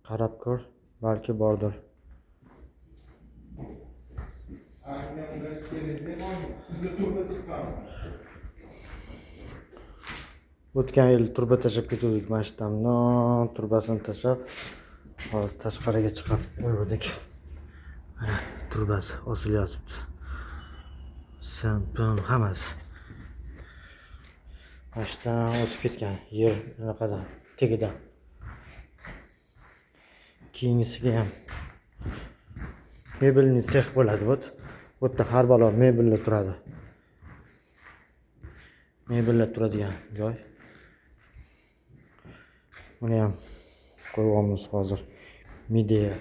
Qarab ko'r, balki bordir. O'tgan yil turba tashlab ketuvdik mana shu yerdan, turbasini tashlab, hozir tashqariga chiqarib qo'yuvdik. Mana turbasi osilyotibdi. Sim, pim hammasi. Mana shu yerdan o'tib ketgan yer anaqadan, tagidan. Keyingisiga ham mebelniy sex bo'ladi bu. Bu yerda har balo mebellar turadi. Mebellar turadigan joy. Buni ham qo'yyapmiz hozir. Midea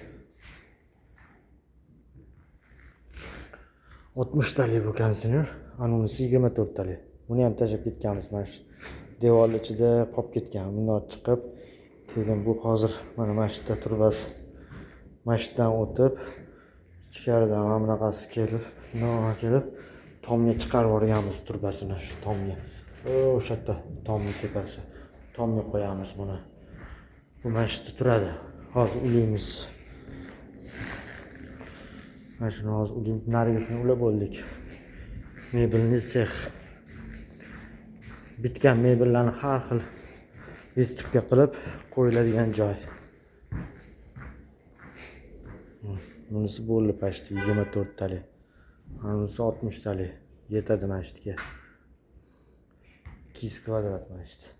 60 talik bu konditsioner, anunisi 24 talik. Buni ham tashlab ketganmiz, mana shu devor ichida qolib ketgan. Bundan chiqib, keyin bu hozir mana shu yerda turbasi, mana shu yerdan o'tib, ichkaridan mana bunaqasi kelib, bundoq kelib tomga chiqarib yuborganmiz turbasini, shu tomga. O'sha yerda tomni tepasi. Tomga qo'yamiz buni. Bu mana shu yerda turadi. Hozir ulaymiz. Mana shuni hozir ulaymiz. Narigisini ulab bo'ldik. Mebelniy sex. Bitgan mebellarni har xil vystavka qilib qo'yiladigan joy. Bunisi bo'ldi почти 24 talik. Bunisi 60 talik. Yetadi mana shu yerga. 200 kvadrat mana shu yerda.